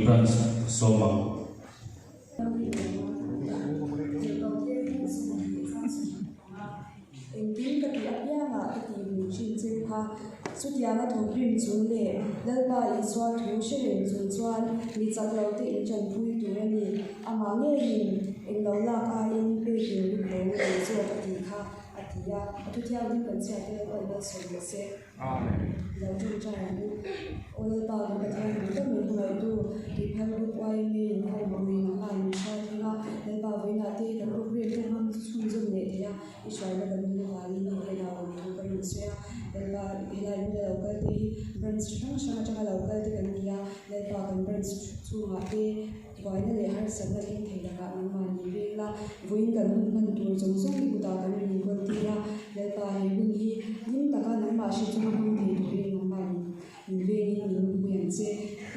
Branch sawm ang. Engtin ka tih apiangah ka tih hmuh thin cheu kha. Chutianga thawkrim chung leh Lalpa Isua thu hre reng chung chuan mi chak lo te in tanpui tur a ni. Amah ngeiin englo lak aiin pekin luklo ei zawk a tih kha a ti a. A thuthianghlim kan chhiat te Lalpa in malsawm rawh se. Lo ṭawngṭai ang u. Aw Lalpa, kan Pathian duh tak min hmangaihtu, Tuiphal Group YMA inkhawm pui nangmah min hruai thleng a, Lalpa vawiinah te kan programme te hmang chhunzawm leh thei a, i hruaina kan hun avangin i hnenah awm thu ka rawn sawi a. Lalpa, helai hmuna lo kal te hi branch hrang hrang atanga lo kal te kan ni a, Lalpa kan branch chhungah te Buaina leh harsatna thleng thei lakah nangmahni veng la, vawiin kan hun hman tur zawng zawng i kutah kan rawn inkawl tir a, Lalpa he hun hi hlim taka nangmah hre chunga hmang thei turin nangmahni min vengin min pui ang che,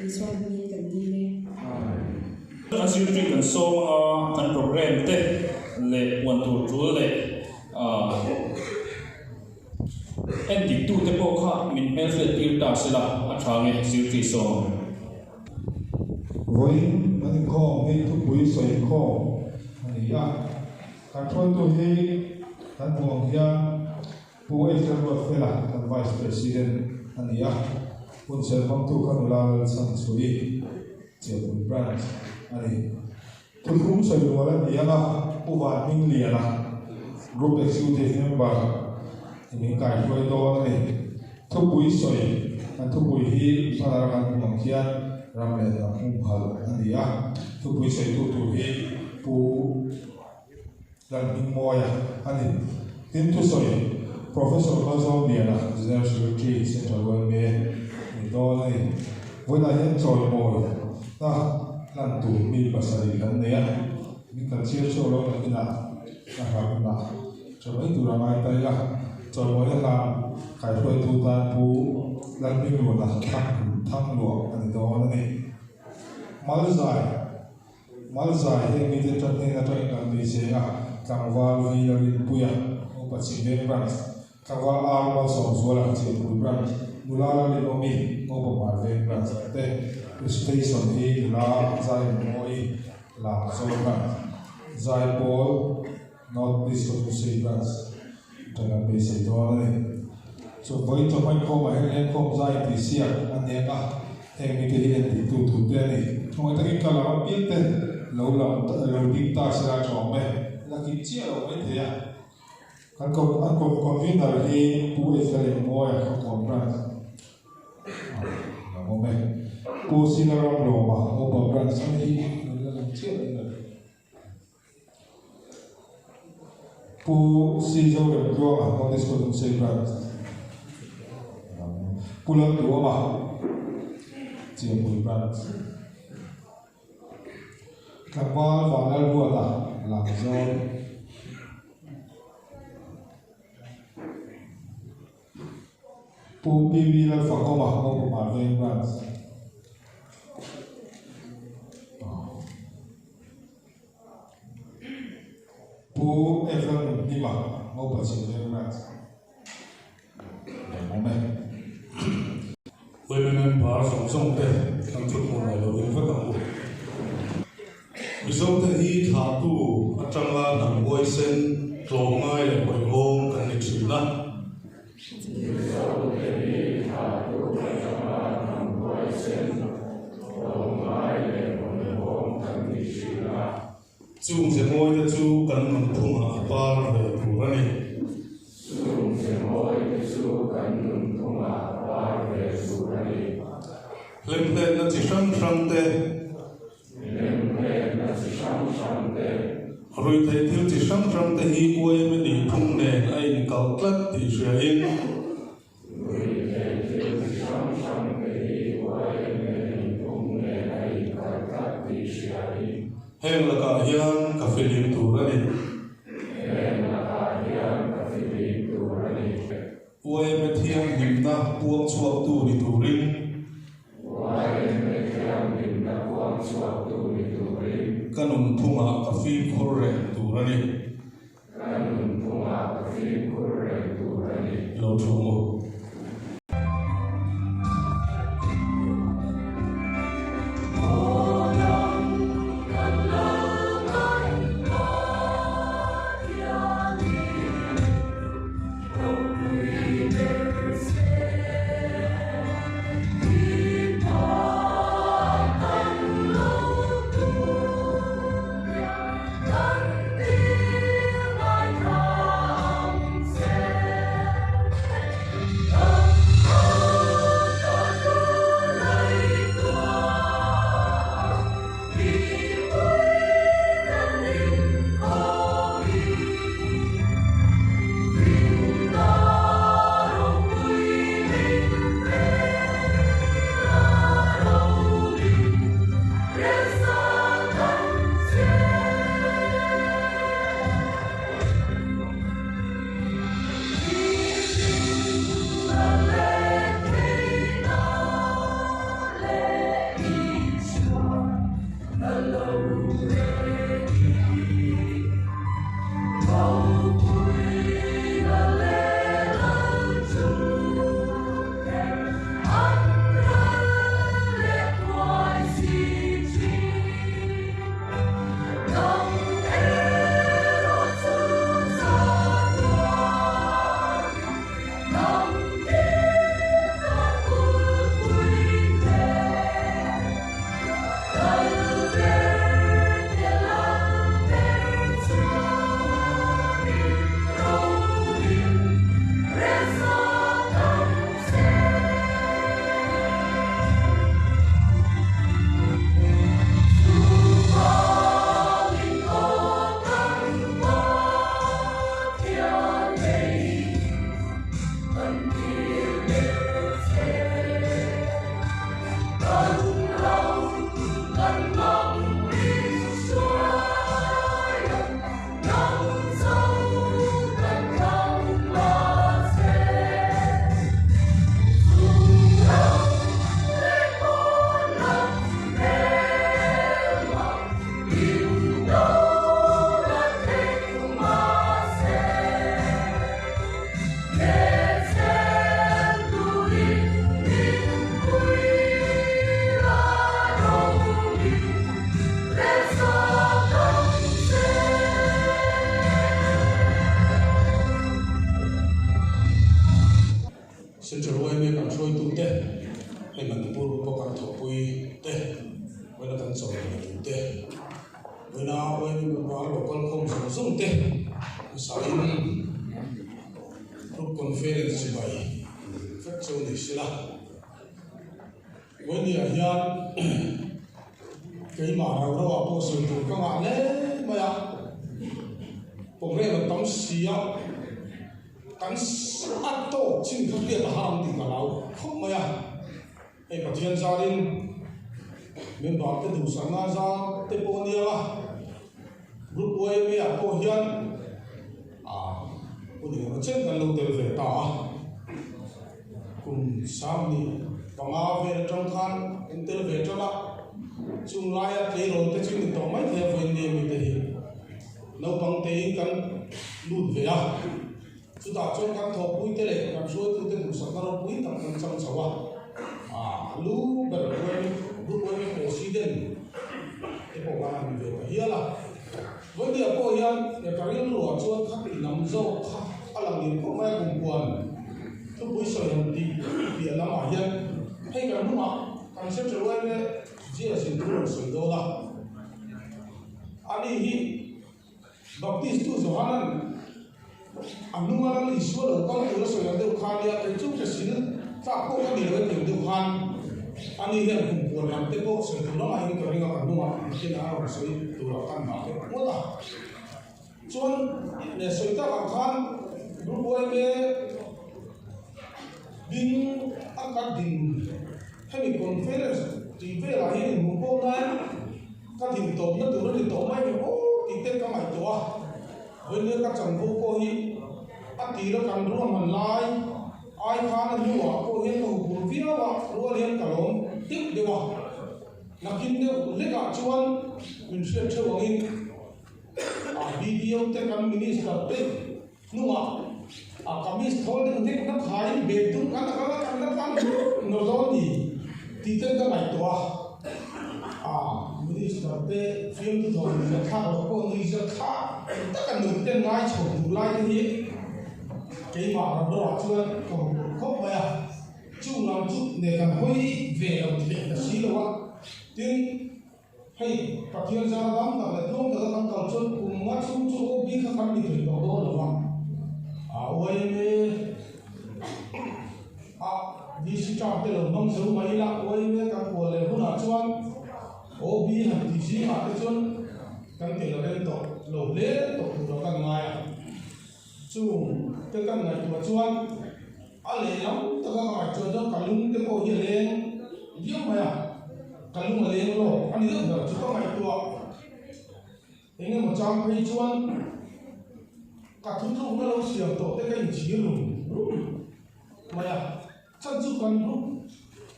Isua hmingin kan dil e. Kan zirtir kan sawm anga kan program te leh puan tur tul leh en dik tu te pawh kha min hmelhriat tir ta sela a tha nge zirtir sawm ang. Vawiin kan inkhawm hi thupui sawi inkhawm a ni a, kan hruaitu hi kan hmuh ang hian Pu Ephraim Ruatfela kan Vice President a ni a, hun serhmangtu kha nula Lalchhanchhuii Chiapui Branch a ni. Thuthlung sawi rual a ni ang a, Pu Vanhmingliana Group Executive Member i min kaihruai dawn a ni. Thupui sawi, Kan thupui hi hmanara kan hmuh ang khian ram leh hnam humhalh a ni a, thupui sawitu tur hi Pu Lalhmingmawia a ni. Tin, thusawi, Professor Malzawmliana, General Secretary, Central YMA ni dawn a ni. Vawiinah hian chawimawi na hlan tur mi pasarih kan nei a, min kan chhiar chhuak lo nakinah a hla hunah tha mai tur a ngai ta ila, chawimawina hlan kaihruaitu tan Pu Lalhmingluna Thangluah a ni dawn a ni. Malzai. Malzai heng mite tan hnen atangin kan beisei a, tlangval Vi Larinpuia, Upa Chhimveng Branch, tlangval Ar Malsawmzuala, Chiapui Branch, nula Lalinawmi, Upa Hmarveng Branch te, Recitation hi nula Zaimawi Lamzawl Branch, Zaipawl North East Community Branch atang kan beisei dawn a ni. Chu vawi chawhmai khawmah hian Lengkhawm zai tih siak a nek a, heng mite hi entirtu tur te a ni. Khawngaih takin ka lam apiang te lo lam lo ding ta sela tha awm e, la kim chiah lo mai thei a. Kan an convener hi Pu Eiffel Engmawia Khawkawn Branch a lo awm e. Pu Sila Ramlawma Ngopa Branch a ni hi la lang chiah lo mai. Pu Si Zoremtluanga, North East Kawtungsei Branch, Pu Laltuama, Chiapui Branch, Tlangval Vanlalruata, Lamzawl. Pu PV Lalfakawma, Ngawpumah Veng Branch. Pu Evan Nunhnima, Ngopa Chhim Veng Branch. Lawmawm e. Women member zawng zawng te kan thut hmuh ngai lo ding vek ang u. Mizote hi thlahtu atanga hnam huaisen, tlawmngai leh hawihhawm kan ni thin a. Mizote hi thlahtu atanga hnam huaisen, tlawmngai leh hawihhawm kan ni thin a. Chung ze mawite chu kan nunphungah a par ve tur a ni. Chung ze mawite chu kan nunphungah a par ve tur a ni. Hlemhletna chi hrang hrang te. Hlemhletna chi hrang hrang te. Ruihtheih thil chi hrang hrang te hi YMA nihphung nen a inkalh tlat tih hriain. Ruihtheih thil chi hrang hrang te hi YMA nihphung nen a inkalh tlat tih hriain. Heng lakah hian ka filim tur a ni. Heng lakah hian ka filim tur a ni. YMA thianghlimna puang chhuaktu ni turin. YMA thianghlimna puang chhuaktu ni turin. Ka nunphungah ka fimkhur reng tur a ni. Ka nunphungah ka fimkhur reng tur a ni. Lo thu maw? chawimawi tur te, vawiina YMA member lo kal khawm zawng zawng te hmasain Group Conference chibai vek chu a ni sela. Vawinia hian keimah rau rauah pawh sawi tur ka ngah hle mai a, programme a tam si a. Kan a tawk chin kha hriat a har ang tih ka lau khawp mai a, hei Pathian zarin member te duhsakna zar te pawh a nia a, group YMA ah pawh hian ah hun engemaw chen kan lo tel ve ta a, kum 15 vel atang khan kan tel ve tan a, chung laia tleirawl te chu ni tawh mai thei a vawiin nia mite hi. Naupang tein kan lut ve a, chutah chuan kan thawhpuite leh kan hruaitute duhsakna ropui tak kan chang chho a, a lu ber Group YMA President te pawh khan a ni ve ta hial a. Vawinia pawh hian ka rilruah chuan khati lam zawk kha a lang lian khawp mai a, kumpuan thupui sawi han tih piah lamah hian hei kan hnungah kan Central YMA GS in thu rawn sawi dawn a. Ani hi Baptistu Johanan a hnunga Lal Isua lo kal tur a sawi ang deuh kha nia, kei chu ka sil tlak pawh ka ni lo e tih ang deuh khan ani hian kum puan lam te pawh sawi tur lamah hian ka ring a, ka hnungah engtin a rawn sawi turah kan dah deuh ngawt a. Chuan leh sawi takah khan Group YMA ding a ka din hemi conference tih velah hian inhmuh pawh nan ka din tawpna tur a ni tawh mai ang aw tih te ka ngaihtuah a, vawinia ka chanvo pawh hi a tira kan ruahman lai ai khan a hnuah pawh hian ka huphurh viau a, rual hian ka lawm deuh deuh a, nakin deuh hlekah chuan min hriat theuh angin. A BDO te kan minister te hnungah a kamis thawl deuh hlek na khaiin bag dum kan la kal a kan la tlang nawr dawn ni tih ten ka ngaihtuah a. A minister te fiamthu thawh nuihzat thlak loh pawh nuihzat thlak taka nut ten ngai chho duh lai te hi keimah ram rawhah chuan ka hmu khawp mai a. Chung lam chu ne kan hawi ve lo theih ta si lo a. Tin. Hei, Pathian zara dam tak leh tlawm taka kan kal chuan kum nga chhung chu OB kha kan ni thei tawh dawn lo va. A YMA a VC term te lo hmang zo mai ila, YMA kan kual leh hunah chuan OB han tih zingah te chuan kan tel a rem tawh lo hle tawh tura kan ngai a. Chung te kan ngaihtuah chuan a lehlam taka ka ngaihtuah chuan ka lung te pawh hi a leng viau mai a, ka lung a leng lawk a ni deuh ber chu ka ngaihtuah. Eng emaw chang phei chuan ka thutlukna lo siam tawh te ka inchhir rum rum mai a, chhan chu kan group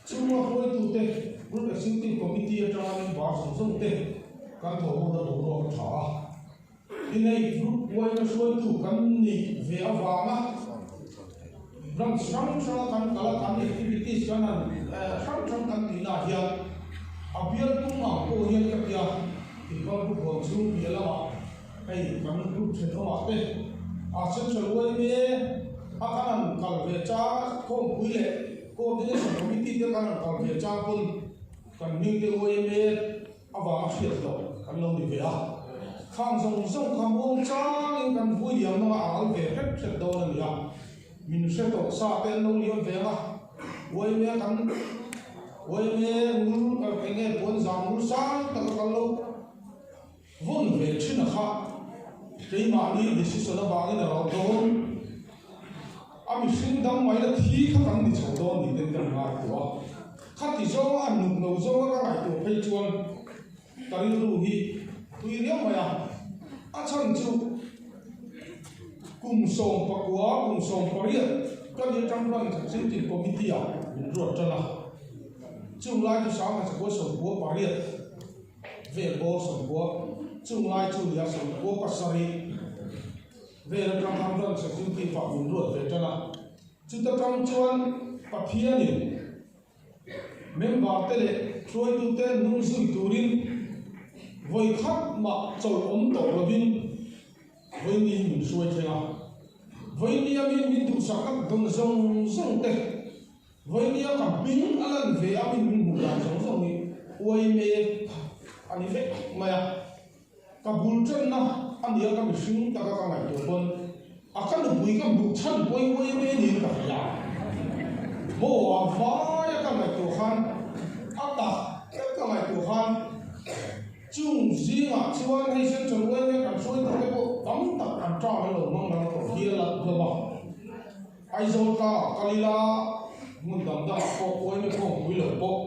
chhunga hruaitute group executive committee atanga member zawng zawng te kan thawhhona boruak a tha a. Inei group uaina hruaitu kan nih ve avanga branch hrang hranga kan kal a, kan activities kan han hrang hrang kan tihnaah hian a bial tum ang pawh hian ka tia Thingpang group huang chhung piah lamah hei kan group thenawmah te a Central yma a kan han kal ve chang a, khawmpui leh Coordination Committee te kan han kal ve chang pawn kan hming te yma avanga hriat loh kan lo ni ve a, khang zawng zawng kha muang changin kan vui liam hmanga a ral ve hrep hrep dawn a ni a, min hre tawh sa te an lo liam ve ang a, YMA kan YMA ngul eng nge puan zang ngul sang taka kan lo vawn ve thin a kha keimahni decision avangin a ral dawn a mihring dang mai la thi kha kan ni chho dawn ni ten kan ngaihtuah a. Khati zawnga a nuk lo zawnga ka ngaihtuah phei chuan ka rilru hi tui riau mai a, a chhan chu kum 19, kum 18 ka ni atang Branch Executive Committee ah min ruat tan a, chung lai chu Sangha 98 vel bawr 90, chung lai chu nia 97 vel atang khan Branch Executive ah min ruat ve tan a. Chuta tang chuan Pathianin member te leh hruaitute hnung zui turin vawi khat mah chawlh awm tawh lovin vawiini hi min hruai thleng a. Vawiini a min min duhsak tak dawn zawng zawng te, vawiini a ka hming a lan ve a min min hmuh dan zawng zawng hi YMA. a ni vek mai a. Ka bul ṭanna a nia ka mihring taka ka ngaihtuah pawn a ka nupui ka hmuh chhan pawi uai mai niin ka hria. Maw a vaia ka ngaihtuah khan a tak tak ka ngaihtuah khan chung zingah chuan hei Central uai mai kan hruaitute pawh tam tak an term an lo hmang ral tawh hial a hlawm a. Aizawl tlangah kal ila hmun dang dangah pawh uai mai khawngpui lo pawh.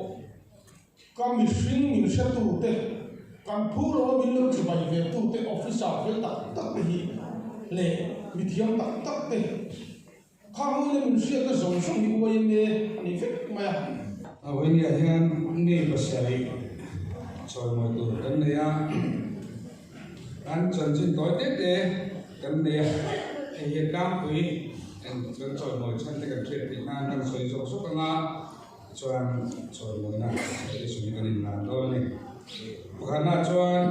Ka mihring min hretute, kan phu lo a min lo chibai ve tute officer fel tak tak te hi leh mithiam tak tak te kha hmun a min hriatna zawng zawng hi YMA a ni vek mai a. A vawinia hian mi pasarih chawimawi tur kan nei a, an chanchin tawi te te kan nei a, hei hi tlangpui kan chawimawi chhan te kan hriat theih nan kan sawi zawk zawk ang a. Chuan chawimawina certificate kan inlan dawn a ni. Pakhatnaah chuan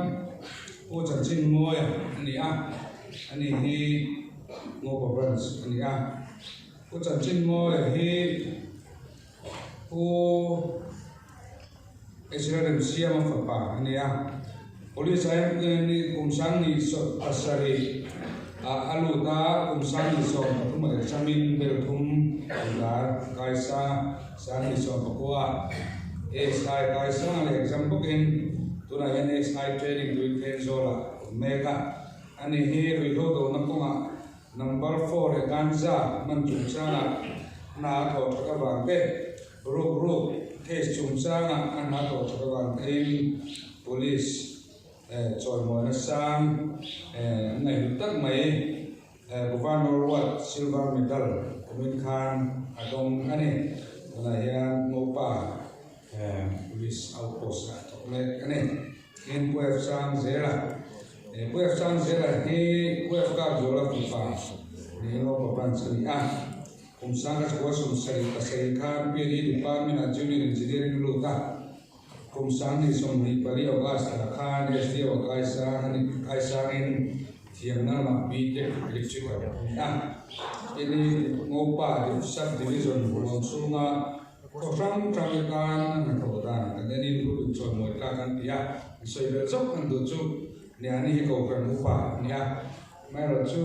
Pu Chanchin Mawia a ni a, ani hi Ngopa Branch a ni a. Pu Chanchin Mawia hi Pu Ezra Remsiama fapa a ni a. Police ah hian kum sangni pasarih ah a lut a, kum sangni 13 a exam-in bel thum dar kaisa sangni 14 SI kaisa leh exam bawkin tunah hian SI training tuin Thenzawl ah a awm mek a. Ani hi ruihhlo dona kawngah number four leh ganja hman chungchangah hna a thawh that avang te, Ruk ruk case chungchangah a hna tawh that avang tein police chawimawina sang an ngaihhlut tak mai. Governor Ruat Silver Medal kumin khan a dawng a ni. Tunah hian Ngopa Police Outpost ah a thawk mek a ni. Tin Pu F Sangzela, Pu F Sangzela hi Pu F Karzuala fapa niin Ngopa Branch a ni a. Kum sanga chhua 77 khan PNE Department ah Junior Engineering a lut a, kum 2024 August thla khan SDO a kaisang kaisangin thiamna lamah BTech Electrical a ni a. PNE Ngopa Sub Division huam chhunga khaw hrang hrang atan a hnathawh dan kan enin thu inchawimawi tlak an ti a, an sawi belh zawk an duh chu Niani hi Kohhran upa a ni a, amaherawhchu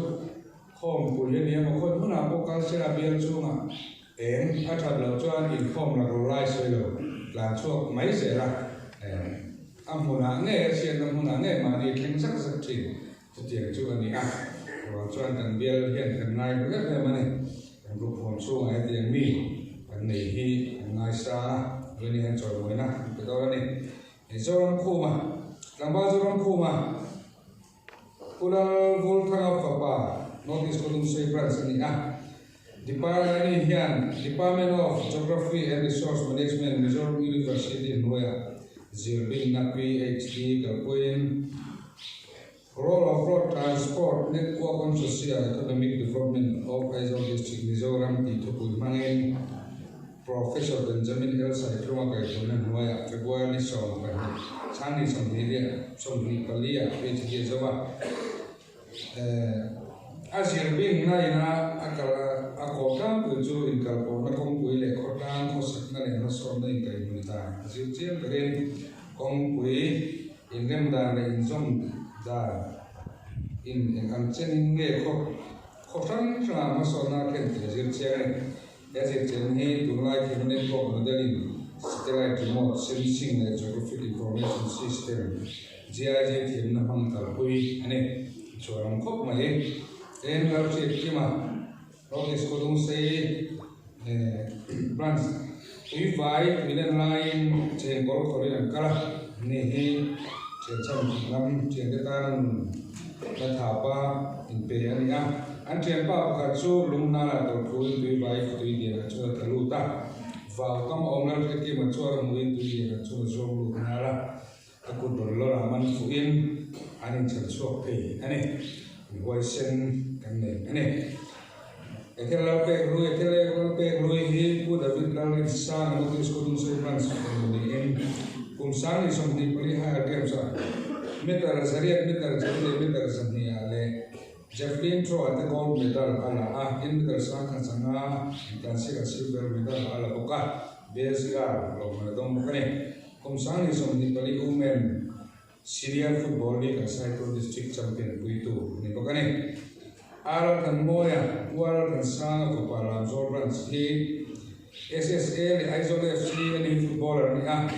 Khawmpui a ni emaw khawi hmunah pawh kal sela bial chungah eng a that loh chuan inkhawm lak lo lai sawi lo tlan chhuak mai zel a, a hmunah ngei a chhiatna hmunah ngei mahni thleng zak zak thin chutiang chu a ni a, chuvang chuan kan bial hian kan ngai hmu em em a ni, kan group huam chhungah hetiang mi kan nei hi kan ngaisang a, Rini hian chawimawina an pe dawn a ni. Zoram Khuma, Tlangval Zoram Khuma. Pu Lal Vulthanga fapa North East Kodumsui Branch a ni a. Department hian Department of Geography and Resource Management, Mizoram University hnuaiah zirbinna PhD kalpuiin Role of Road Transport Network on Social Economic Development of Aizawl District, Mizoram tih thupui hmangin Professor Benjamin L. Saitlunga kaihhruaina hnuaiah February ni 12, chhang ni 20 leh 24 ah PhD a zo a. A zir bingna ina a kal a kawh tlangpui chu inkalpawhna kawngpui leh khawtlang khawsakna leh hmasawnna inkaihhmui dan a zir chiang berin kawngpui inrem dan leh inzawm dan in eng ang chenin nge khaw khaw hrang hrangah hmasawnna a thlen tih a zir chiang a ni. He zirtirna hi tunlai thil network modelling, satellite remote sensing leh geographic information system, GIS, thiamna hmang kalpui a ni. Chhuah lam khawp mai. Tin, Lalhriat Kima, North East Khawdungsei Branch Tuivai tuilen laiin chengkawl khawrin an kal a, ni hi thianchhan lam thiante tana nun la thapa inpe a ni a. An thianpa pakhat chu lungnala tawlhluin tuivai khawtui lianah chuan a tla lut a, vau kam a awm Lalhriatkima chuan a hmuhin tui lianah chuan a zuang lut nghal a, a kut rawn lawrah man fuhin an inchhan chhuak thei a ni. Mihuaisen kan nei a ni. Ethel Lalpek Lui Ethel Lalpek Lui hi Pu David Lalrinsanga Notice Kudumsui Branch fanu niin kum 2024 Higher Games ah meter zariat meter zali leh meter 200 ah leh Javelin throw ah te gold medal a la a, in meter 1005 intlansiak ah silver medal a la bawk a, best girl lawmman a dawng bawk a ni. Kum 2024 Women. Senior Football League-a Saitual District Champion puitu a ni bawk a ni. R Thanmawia, Pu R Thansanga fapa Lamzawl Branch hi SSA leh Aizawl FC a ni footballer a ni a.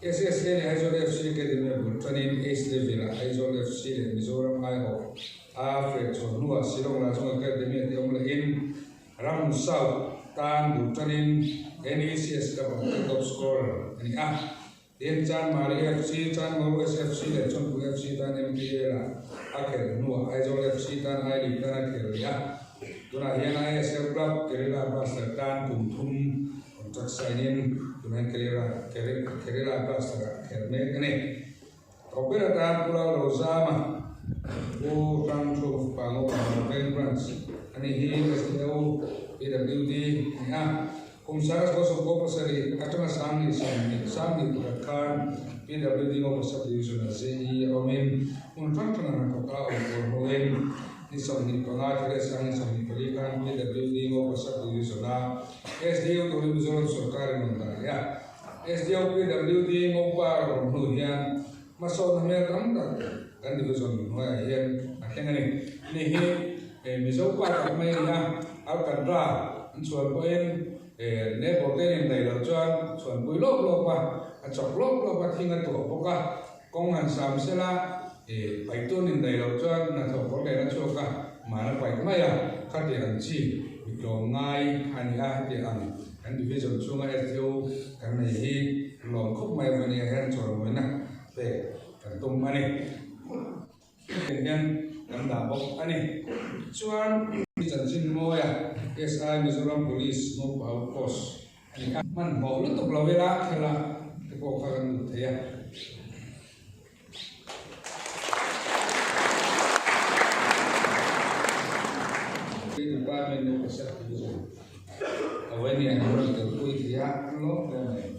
SSA leh Aizawl FC Academy a bul tanin Ace Level-ah Aizawl FC leh Mizoram aiawh a feh chhuah hnuah Shillong Lajong Academy-a te awm lehin Ram South tan bul tanin NECS Cup-ah te top scorer a ni a. Tin, Chanmari FC, Chanmau SFC leh Chawnpui FC tan MPL-ah a khelh hnuah Aizawl FC tan I-League tan a khel leh a. Tunah hian ISL club Kerala Blaster tan kum thum contract sign-in tunah hian Kerala Kerala Blaster-ah a khel mek a ni. Thawk ber atan Pu Lal Rozama, Pu Hrang Thu Pango Panglo Veng Branch a ni hi SDO PWD a ni a. Kum sang 1977 atanga sang ni 20 sang ni pakhat khan PWD Ngopa Sub-Division a JE a awmin hmun hrang hranga hnathawk a awm tur hnuin ni 25 thla leh sang ni 24 khan PWD Ngopa Sub-Division a SDO turin Mizoram sawrkarin rawn dah leh a. SDO PWD Ngopa a rawn hnu hian hmasawnna hmel tam tak kan division hnuaiah hian a thleng a ni. Ni hi Mizo pa tak mai a ni a, Alcantara an chhuan pawhin neighbour te in neih loh chuan chhuanpui lawp lawp a, a chawk lawp lawp a, thing a tuah bawk a, kawng han sam sela paitun in neih loh chuan hnathawh kawr nen a chhuak a, mahna paih mai a, khati ang chi mitlawm ngai a ni a, heti ang kan division chhunga SDO kan nei hi lawm khawp mai avania hian chawlmawina pek kan tum a ni. Hetiang hian kan dah bawk a ni. Chuan chanchin mawia SI Mizoram Police Ngopa Outpost a ni a. Hmanhmawh lutuk lo ila thela te pawh kha kan lut thei a. Department Ngopa Sub Division a vawiin an rawn telpui thei a, an lawm hle mai.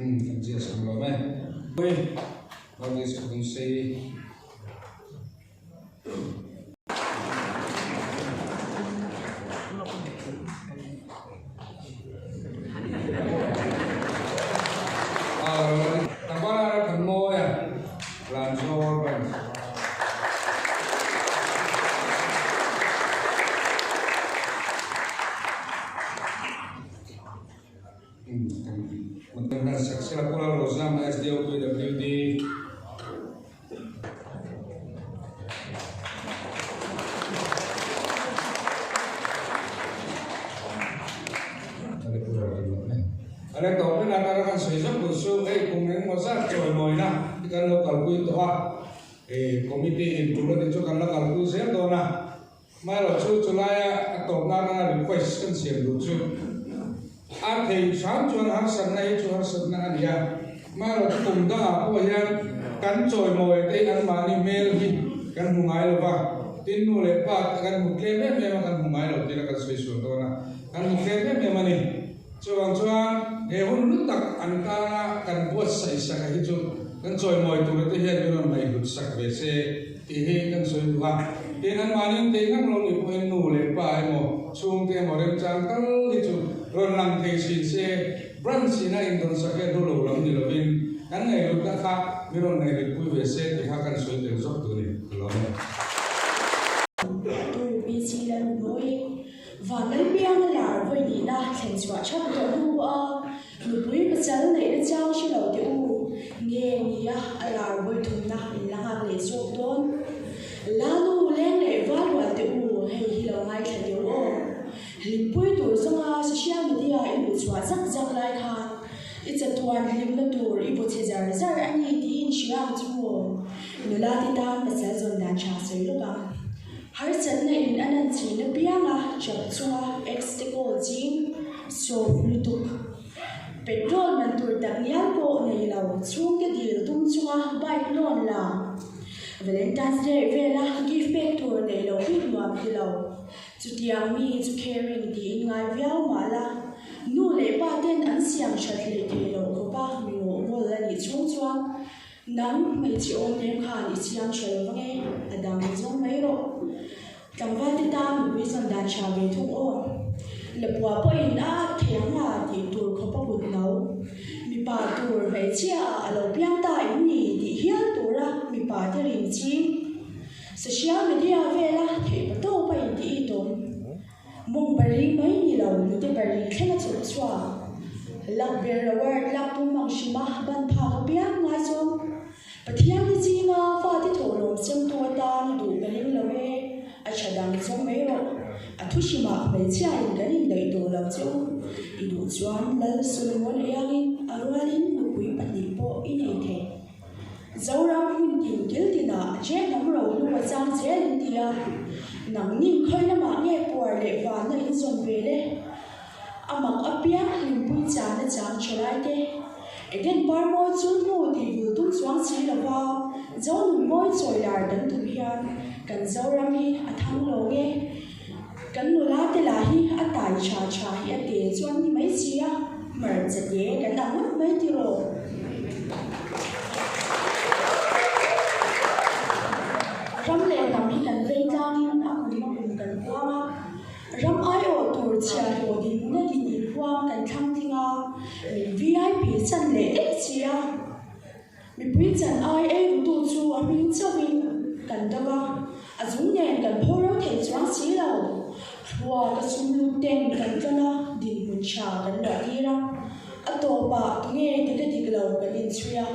Kan zia sang lo mai. Ui, notice ka dum sei. Tlangvala kan mawi a, Lanzawl branch. Saksela Rozam SDO PWD. Ale tawp in atara kan sawi zawk tur chu hei kum engemaw zat chawimawina hi kan lo kalpui tawh a, committee in tul a tih chu kan la kalpui zel dawn a. Hmaerawh chu chulaia a tawpna atanga request kan siam duh chu a thei hram chuan harsatna hi chu harsatna a ni a. Hmaerawh chu kum dangah pawh hian kan chawimawi te hi anmahni hmel hi kan hmu ngai lo va, tin nu leh pa te kan hmu tlem em em a, kan hmu ngai lo tih la kan sawi sual dawn a, kan hmu tlem em em a ni. Chuvang chuan he hun hlu tak an tana kan buatsaih sak a hi chu kan chawimawi tura te hian min rawn ngaihhlut sak ve se tih hi kan sawi duh a. Tin, anmahni an tei ngang lo nih pawhin nu leh pa emaw chhungte emaw remchang tal hi chu rawn lang thei thin se, branch ina indawn sak hian hlu lo lam ni lovin kan ngaihhlutna kha min rawn ngaihhlutpui ve se tih kha kan sawi tel zawk tur a ni ka lawm e. Pu PC Lalnunui. Vanlalpianga lar vawi nihna thlen chhuah thap tawh hnu a, nupui pasal neihna chang hre lo teh u, nge nia a lar vawi thumna in la nghak leh zawk dawn. Lanu leng leh val rual teh u, hei hi lo ngaithla teh u aw. Hlimpui tur zawnga social media i luh chhuah zak zak lai khan i chatuan hlimna tur i bu chhe zar zar a ni tiin hria ang chu maw. Nula te tan pasal zawn dan tha sawi lawk ang. Harsatna in a lan chin apianga chap chunga ex te call ching sawp lutuk. Petrol man tur takngial pawh nei lo chhungte dil tum chunga bike loan la. Valentine's Day vela gift pek tur nei lo bik nuam ti lo. Chutiang mi chu caring tiin ngai viau mah la, nu leh pa ten an siam that hlei thei loh khawpa mi ngawh ngawl a nih chhung chuan nang hmeichhe awm nem khan i siam tha lo vang e, a dang zawng mai rawh. Tlangval te tan nupui zawn dan tha ve thung aw. Lapua pawhin a at thei ang a tih tur khawpa kut no. Mipa tur hmeichhia ah a lo piang ta em ni tih hial tura mipa te rim ching. Social media vela theih pa tawp a intih i tum. Mawng bari mai ni lo nute bari thleng a chawp chhuak. Lak ber lo word lak tum ang hrim a ban phak apiang ngai chuan Pathian hi zinga fate thawhlawm semtu atan i duh ka ring lo e, a tha dang zawng mai rawh. A thu hrimah hmeichhiain kan indaih tawh lo che u. I duh chuan Lal Solomon eiangin a rualin nupui pahnih pawh i nei thei. Zoram hmun tin kil tinah Ṭhenawm rohlu a chang zel in ti a, nangni khawi lamah nge puar leh vanna in zawn ve le? A mak apiang hlimpui chana chang ṭha lai te, Eden par mawi chu hnu tih bul tum chuang si lova Zonun mawi chawi lar kan tum hian kan Zoram hi a thang lo nge? Kan nula te lah hi a tai tha tha hi a te chuan ni mai si a, hmarcha te kan ang ngawt mai tiraw? Ram leh hnam hi kan vei tlangin a kum a kum kan huam a, ram aiawh tur chhiahhlawh dinhmun a din inhuam kan thlang tling a, min VIP chan leh daih si a. Mipui chan ai ei rutu chu a hming chauhin kan do a, a zung nen kan pho ro thei chuang si lo. Thlua ka sum lut ten kan tlawn a, dinhmun tha kan luah tir a. A tawpah tunge dik a dik lo kan inchhui a,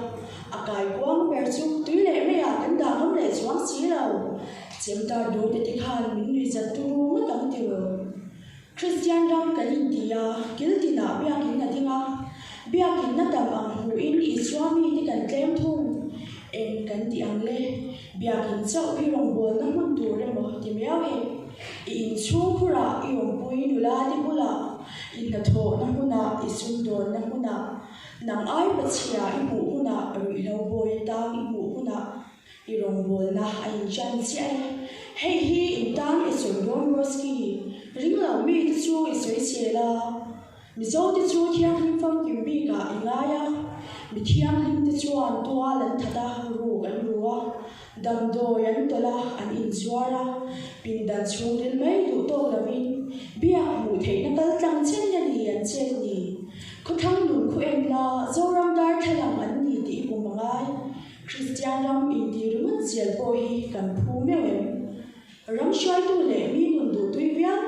a kaikuang ber chu tui leh meiah kan dah ngam leh chuang si lo. Chemtar dur te tikhan min nuihzat turu ngawt ang tiraw? Kristian ram kan inti a, kil tinah biakin a ding a, biakin na tam ang hmuhin Isua mite kan tlem thung. Eng kan tih ang le? Biakin chauh hi rawngbawlna hmun tur emaw ti miau he. I inchhung khurah, i awmpui nula te bulah, i hnathawhna hmunah, i sumdawnna hmunah, nang ai pachhia i hmuh hunah, ruihhlo bawi tang i hmuh hunah, I rawngbawlna a inchan chiah e. Hei hi in tan i sawi dawn Broski. Ring lo mi te chu i sawi chel a. Mizo te chu thianghlim famkim bikah i ngai a. Mi thianghlim te chuan tual an that a, ruk an ru a, damdawi an tawlh a, an inzuar a. Pindan chhungril mai duh tawk lovin biak hmuh theihna kal tlang chen a ni an chet ni. Khawthlang nun khu en la, Zoram darthlalang an ni tih i pawm a ngai. Kristian ram inti ringawt zel pawh hi kan phu meuh em? Ram hruaitu leh mi nun duhtui viau,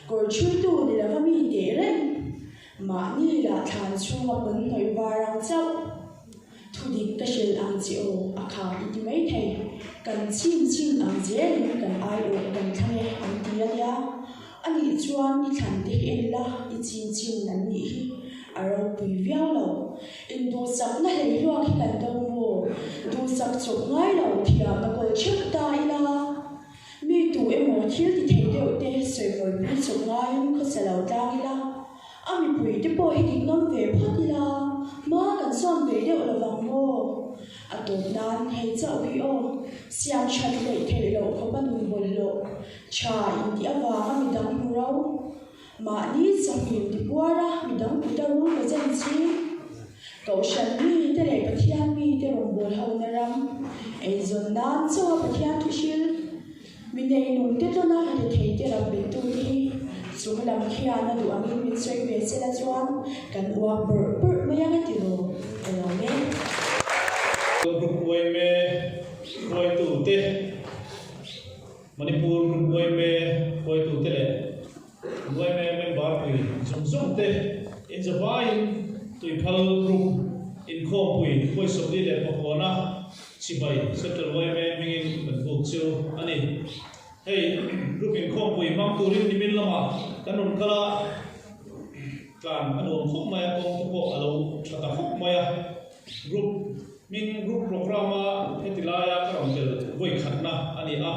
kawr chhuitu ni lova mi teh reng, mahni lah thlan chhunga pawn hnawih var ang chauh. Thudik ka hrilh ang che aw, a kha i ti mai thei. Kan chhin chhin ang zelin kan aiawh kan thlang e an ti a nia. A nih chuan i thlan te hi en la, i chin chin an nih hi a ropui viau lo. Induhsakna hleihluak hi kan do maw? Duhsak chawp ngai lo thiamna kawl theuh ta ila, mi tu emaw thil ti thei deuh te sawimawipui chawp ngaiin khawsa lo tlang ila, a mipui te pawh hi dik ngam ve phawt ila, hma kan sawn ve deuh lovang maw? A tawp nan hei chauh hi aw, siam that hleih theih loh khawpa nun bawlhhlawh tha intih avanga midang hmu ro. Mahni chahmim ti puar a, midang kut a rul ka zen ching. Kohhran mite leh Pathian mite rawngbâwl hona ram, eizawn nan chauha Pathian thu hril, mi neinungte tawna retheite ram bettute hi chung lam khian a duh angin min sawi ve che la chuan kan uak bawrh bawrh mai ang a ti rawh ka lo e. Group yma hruaitute. Manipur Group yma hruaitute leh yma member pui zawng zawng te inzavaiin Tuiphal Group inkhawmpui 45 chibai Central yma hmingin kan buk chu a ni. Hei Group inkhawmpui hmang turin nimin lamah kan rawn kal a, tlan a nuam khawp mai a, kawng te pawh a lo tha ta khawp mai a. Group hming group program a heti laia ka rawn tel vawi khatna a ni a,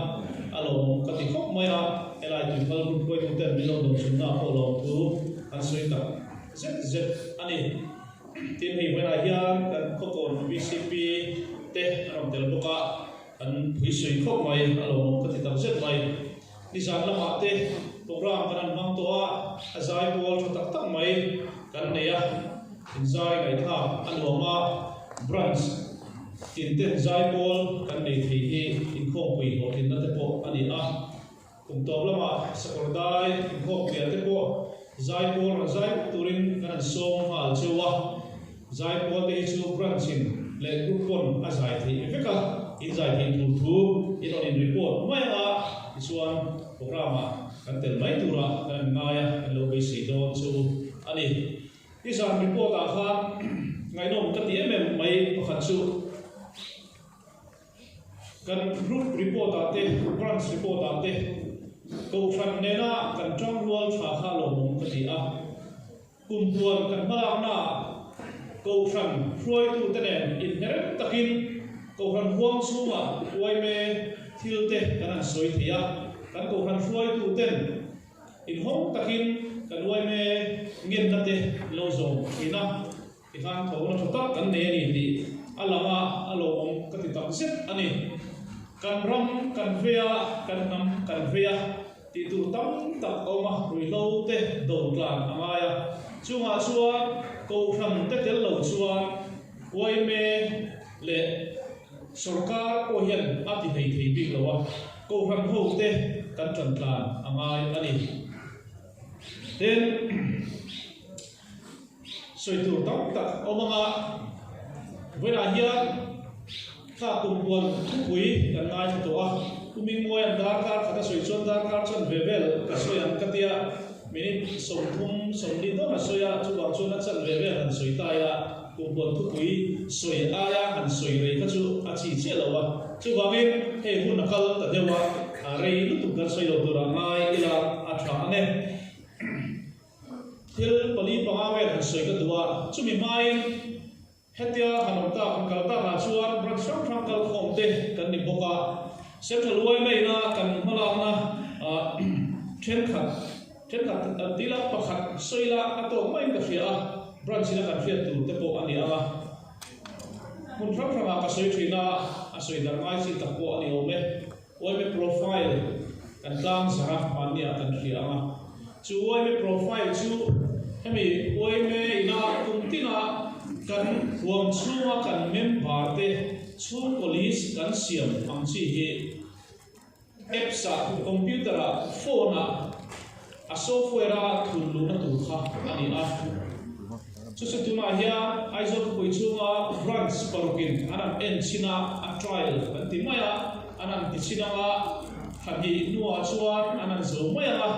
a lawmawm ka ti khawp mai a, helai Tuiphal group hruaituten min lo dawn chhunna pawh lawmthu an sawi tak zet zet a ni. Tin, hei vawiinah hian kan khawkawn vcp te an awm tel bawk a, an phuisui khawp mai, a lawmawm ka ti tak zet mai. Nizan lamah te program kan han hmang tawh a, a zai pawl tha tak tak mai kan nei a, inzai ngaihthlak a nuam a, branch tin ten zai pawl kan nei thei hi inkhawmpui hlawhtlinna te pawh a ni a. Kum tawp lamah sakawr dai inkhawmpuiah te pawh zai pawl rawn zai vek turin kan han sawm nghal cheu a, zai pawl te hi chu branch in leh group pawn a zai theih vek a, in zai theih tur thu in rawn in report mai anga tichuan programme ah kan tel mai turah kan han ngai a, kan lo beisei dawn chu a ni. I zan report ah khan ngaihnawm ka ti em em mai pakhat chu. Kan group report ah te, branch report ah te Kohhran nena kan tangrual tha kha lawmawm ka ti a. Kumpuan kan hmalakna ah Kohhran hruaitute nen inhnerem takin Kohhran huang chhungah uaime thil te kan han sawi thei a. Kan Kohhran hruaituten inhawng takin kan uaime ngenna te lo zawm thin a. Tikhan thawhna tha tak kan nei a ni tih a lang a, a lawmawm ka ti tak zet a ni. Kan ram kan vei a, kan hnam kan vei a tih tur tam tak a awm a, ruihhlo te do tlan a ngai a. Chungah chuan Kohhran te tel lo chuan yma leh sorkar pawh hian a ti hlei thei bik lo a, Kohhran ho te kan tan tlan a ngai a ni. Tin. Sawi tur tam tak awm anga vawiinah hian thla kumpuan thupui kan ngaithla tawh a, Pu Mingmuaia'n darkar khat a sawi chuan darkar chuan ve vel ka sawi ang ka tia, minute 30, 40 dawn a sawi a, chuvang chuan a chan ve vel han sawi ta ila kumpuan thupui sawi aia han sawi rei kha chu a chi chiah lo a, chuvangin hei hun a kal ta deuh a, rei lutuk kan sawi lo turah ngai ila a tha ang e. Thil pali panga vel han sawi ka duh a, chumi hmain hetia han awm tak, han kal takah chuan branch hrang hrang kal khawm te kan ni bawk a, Central yma ina kan hmalakna thenkhat thenkhat tila pakhat sawi la a tawk maiin ka hria a, branch ina kan hriat tur te pawh a ni ang a, hmun hrang hrangah ka sawi thin a, a sawi darh ngai chi tak pawh a ni awm e. Yma profile kan tlang zar a, mahniah kan hria ang a. Chu yma profile chu hemi yma ina kum tina kan huam chhunga kan member te chhungkaw list kan siam ang chi hi apps ah, computer ah, phone ah a software a thun luhna tur kha a ni a. Chu chu tunah hian Aizawl khawpui chhunga branch parukin an han en chhin a, a trial kan ti mai a, an han ti chhin ang a, thla hnih hnuah chuan an han zo mai ang a,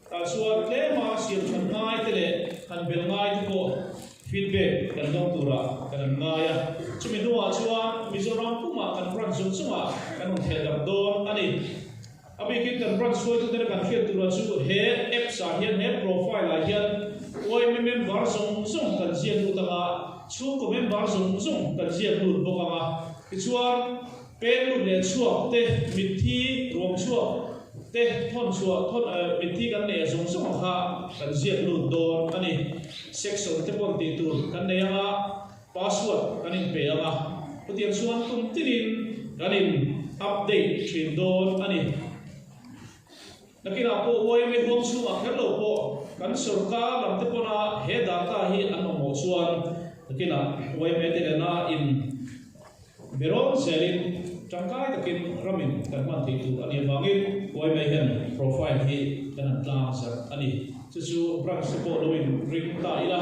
tah chuan tlema siam that ngai te leh han bel ngai te pawh feedback kan dawng turah kan han ngai a. Chumi hnuah chuan Mizoram pumah kan branch zawng chungah kan rawn theh darh dawn a ni. A bikin kan branch hruaitute kan hriat turah chu he apps ah hian, he profile ah hian yma member zawng zawng kan ziak lut ang a, chhungkaw member zawng zawng kan ziak lut bawk ang a. Tichuan, peng lut leh chhuak te, mitthi ruang chhuak te, thawn chhuah, thawn mitthi kan neih a zawng zawng ang kha kan ziak lut dawn a ni. Section te pawh tih tur kan nei ang a, Password kan inpe ang a, chutiang chuan tum tinin kan in update thin dawn a ni. Nakinah pawh yma huam chhungah kher lo pawh kan sorkar lam te pawna he data hi an mamawh chuan nakinah yma te nena in berawn zelin tangkai takin ramin kan hman theih tur a nih avangin yma hian profile hi kan han tlang zarh a ni. Chu chu branch te pawh lo in ring ta ila.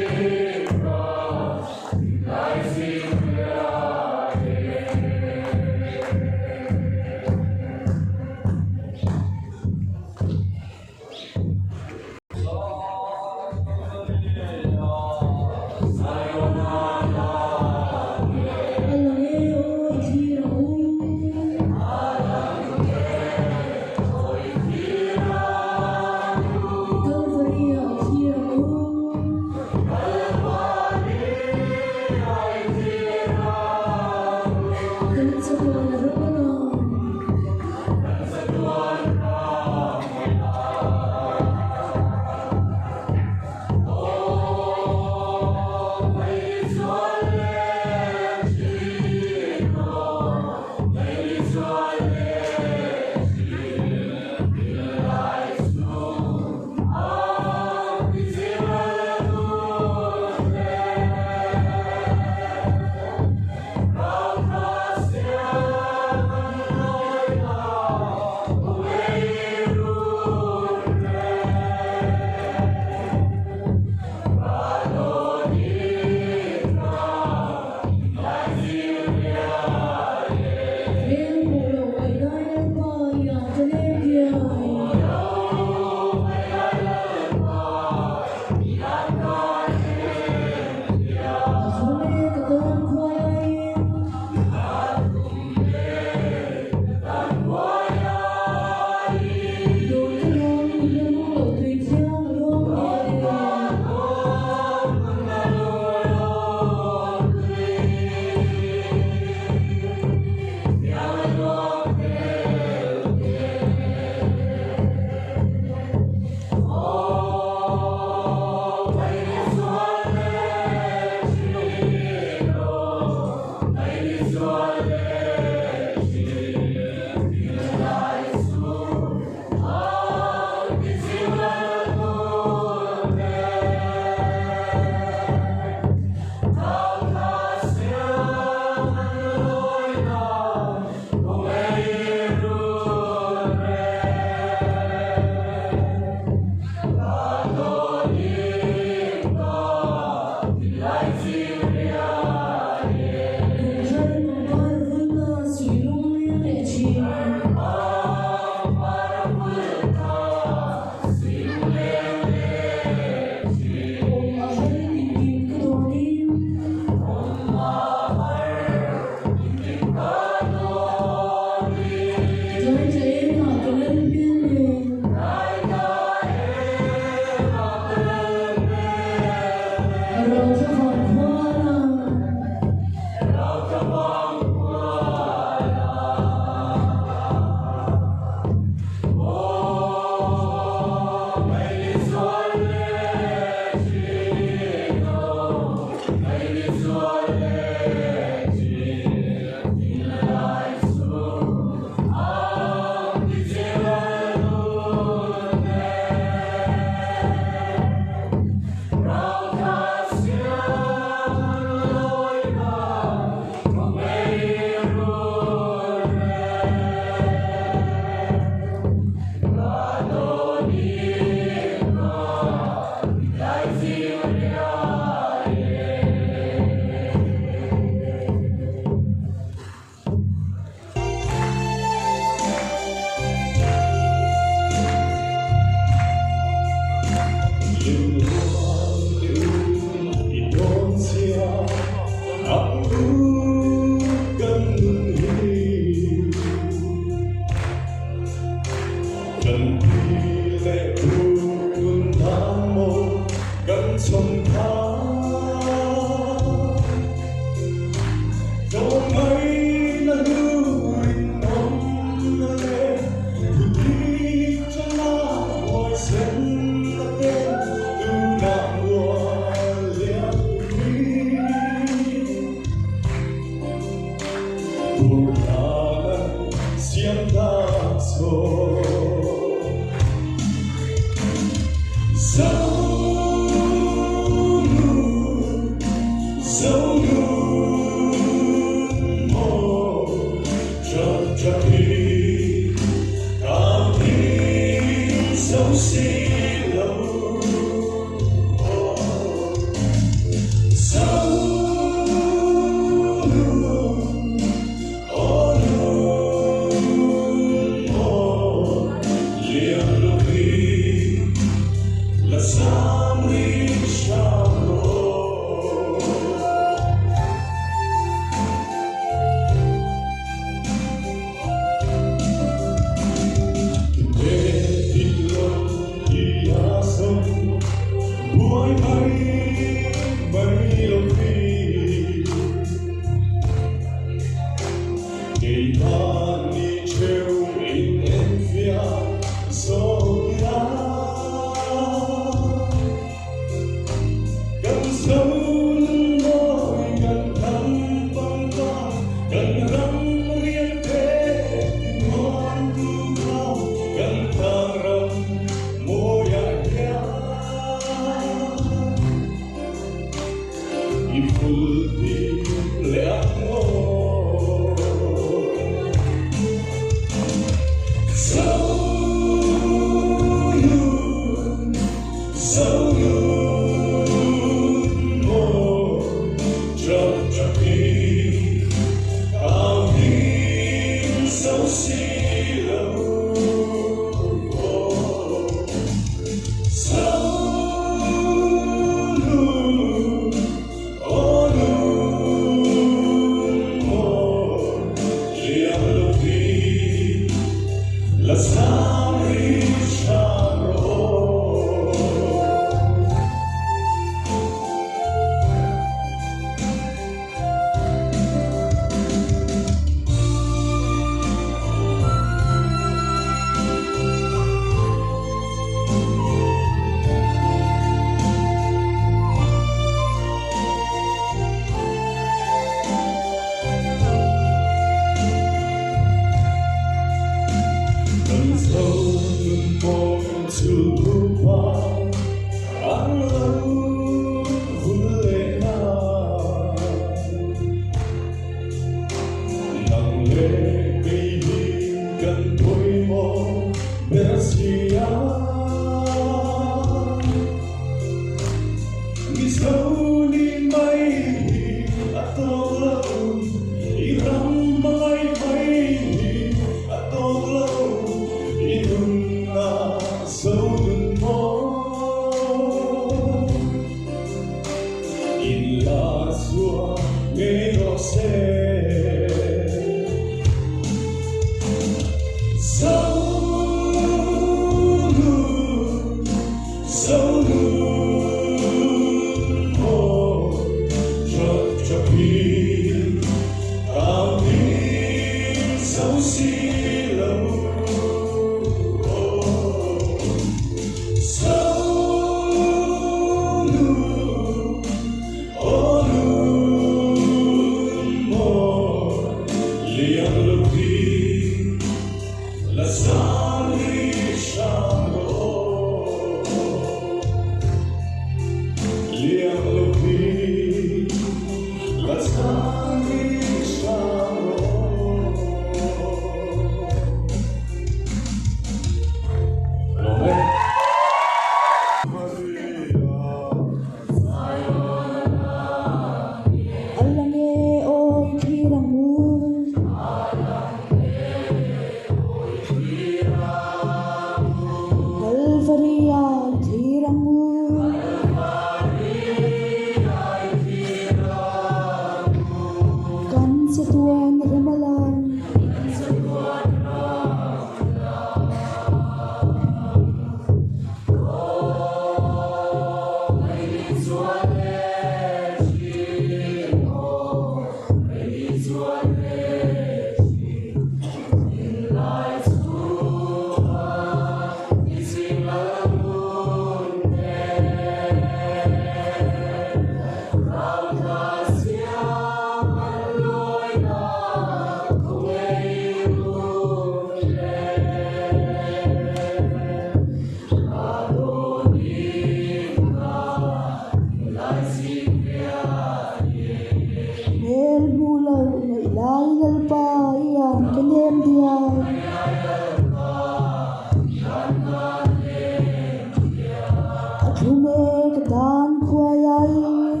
Thume ka tan khuaiain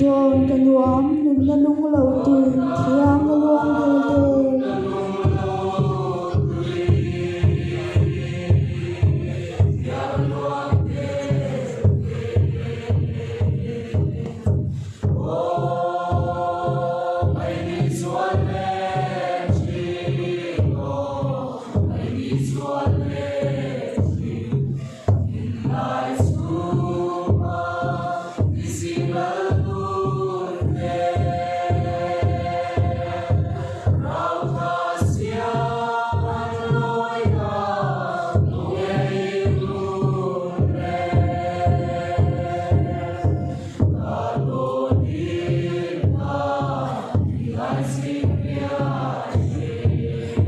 Dawn ka nuam nunna lung lo tui thiang a luang del del.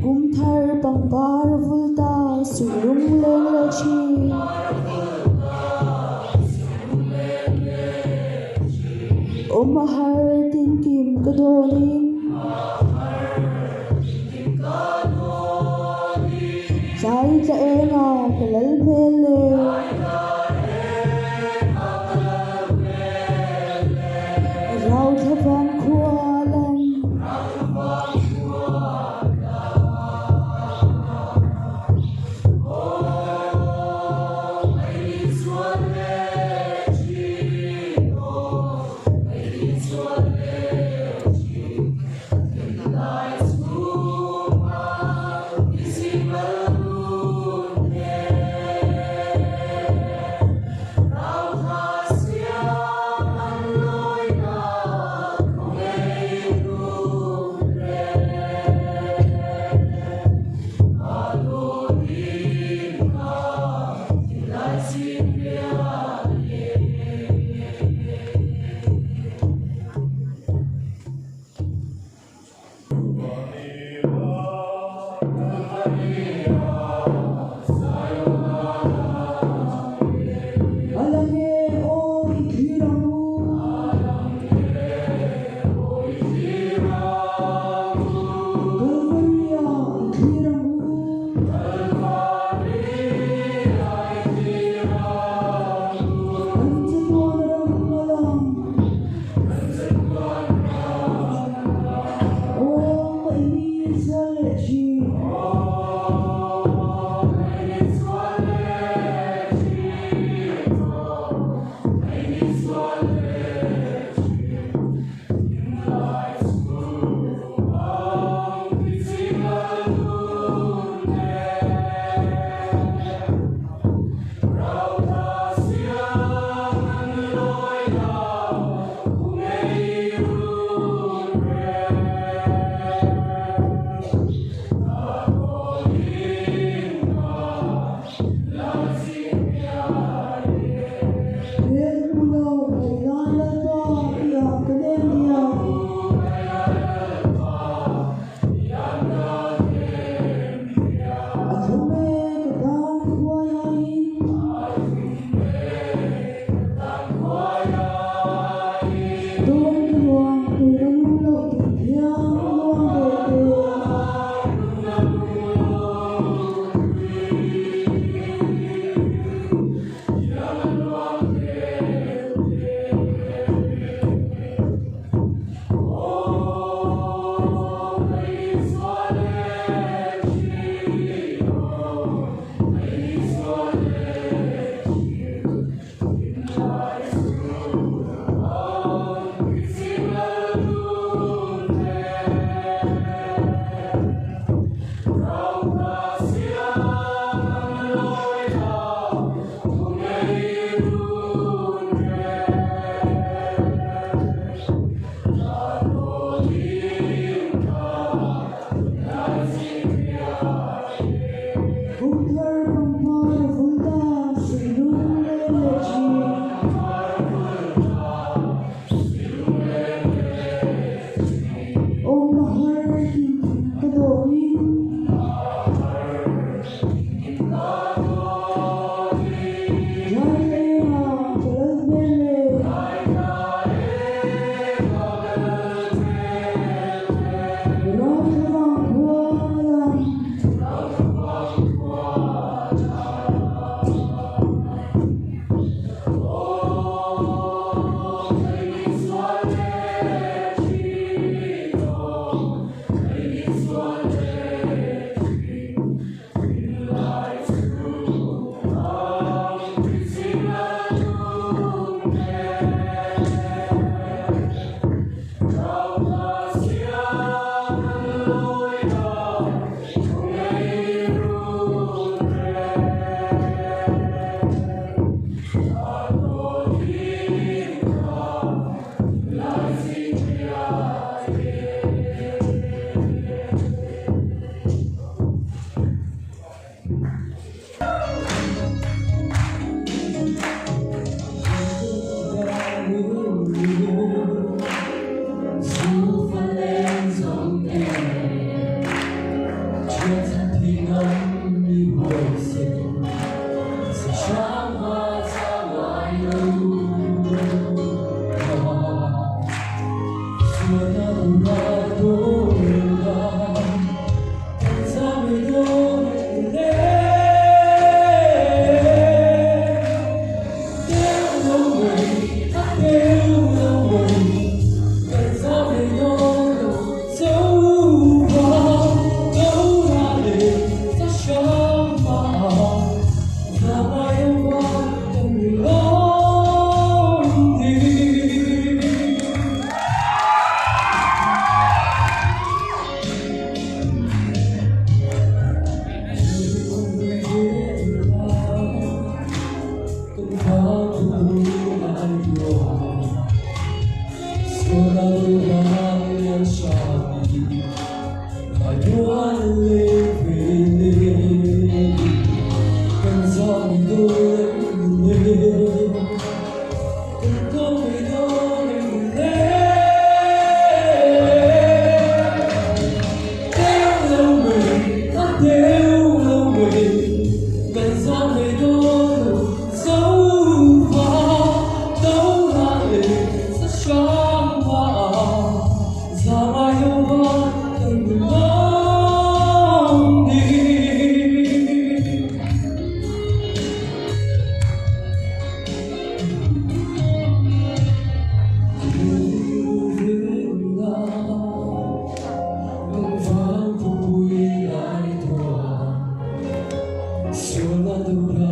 Kum thar pangpar vul ta suh lung leng leh thin. Awm a har tinkim ka dawnin. Tlai tla enga ka lal hmel le. Rau thla vang khua lam. A lang e aw i thlir ang u. Kalvaria i thlir ang u. Kan chatuan ram a lang. Aw ka i mi sual leh thin. 说了都。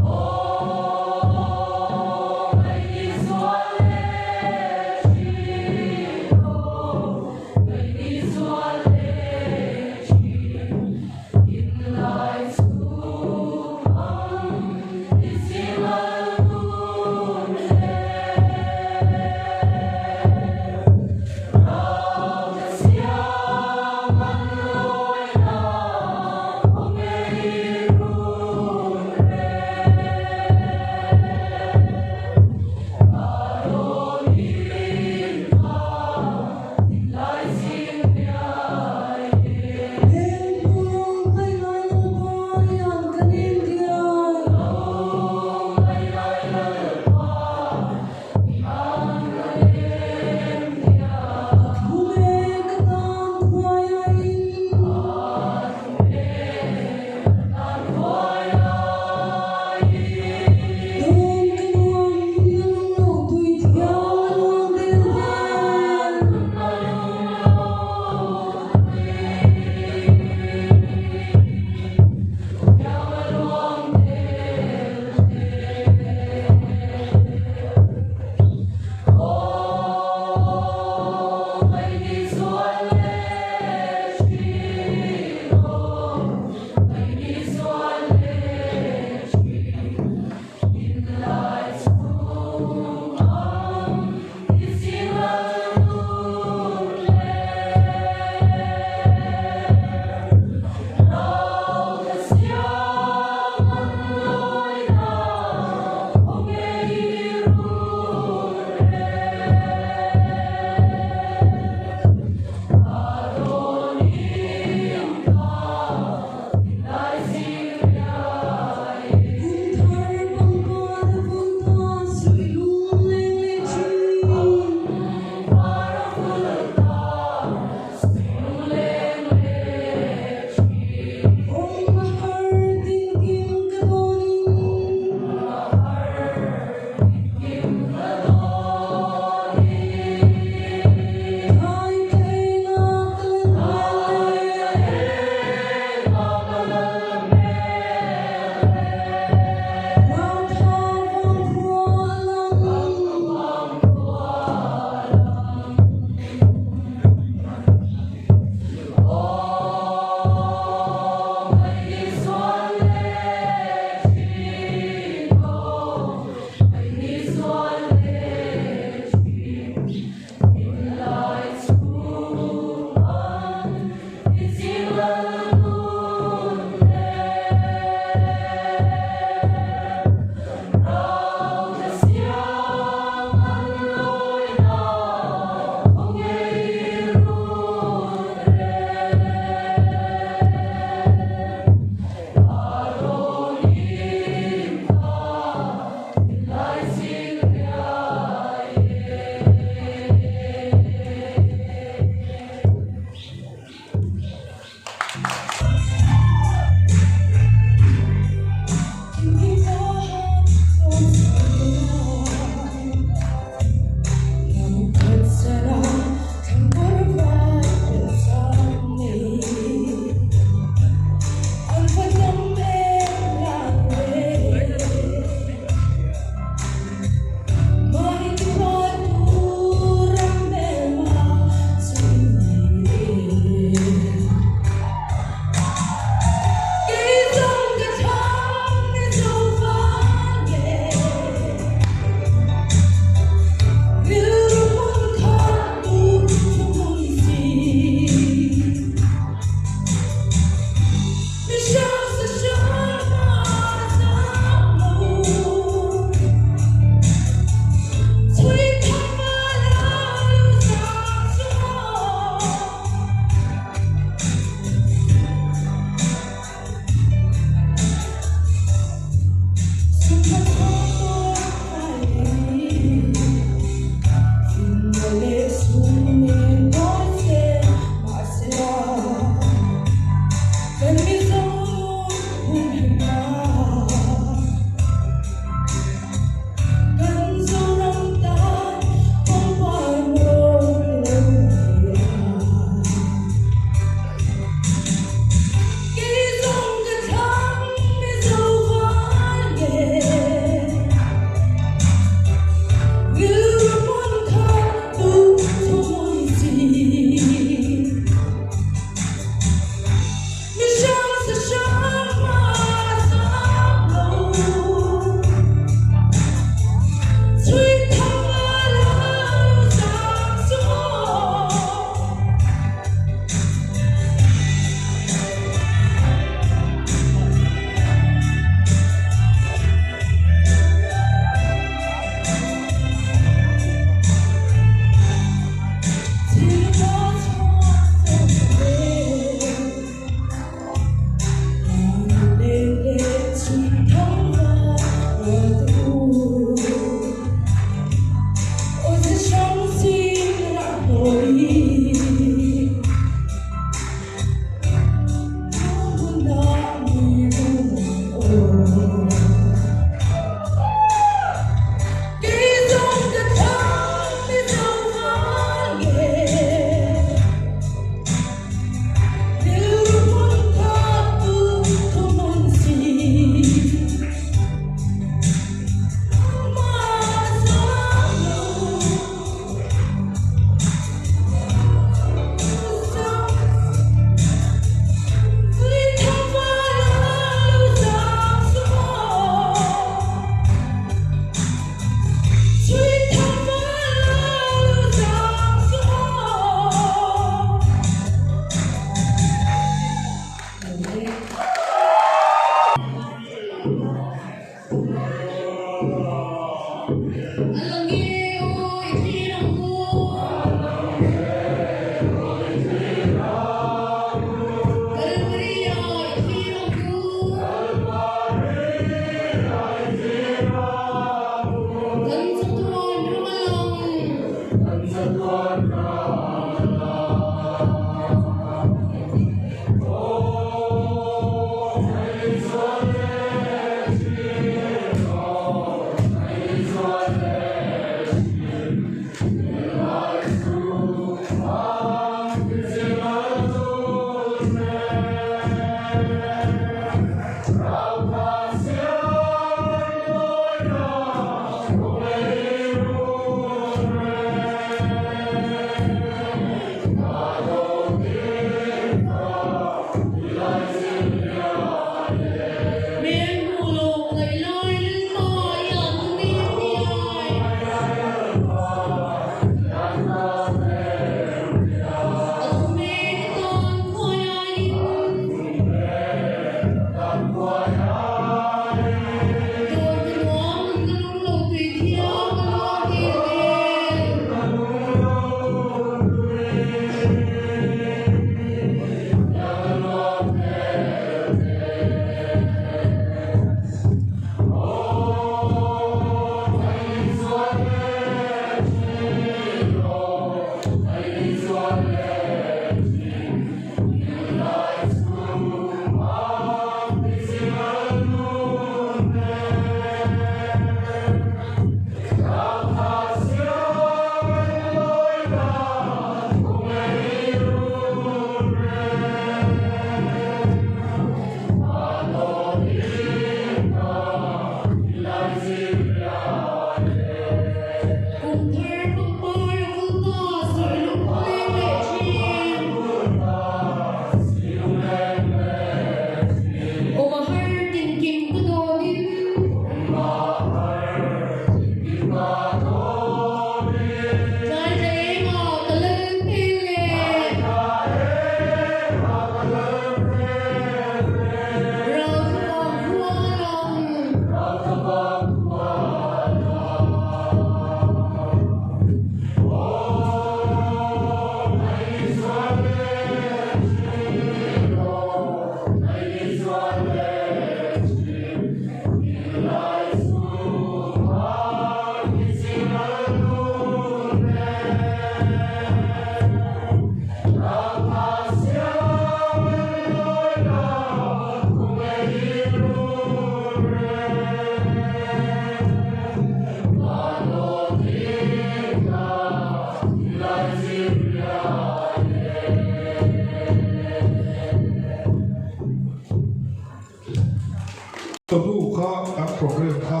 Chawhnu kha kan program kha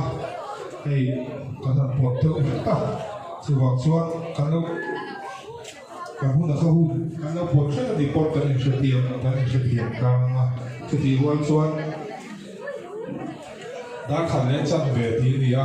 hei kan han pawt deuh hlek a, chuvang chuan kan lo kan huna kha hun kan lo pawt hrek a ni pawt kan inhrethiam kan inhrethiam tlang ang a, chutih rual chuan darkhat leh chanve tih a ni a.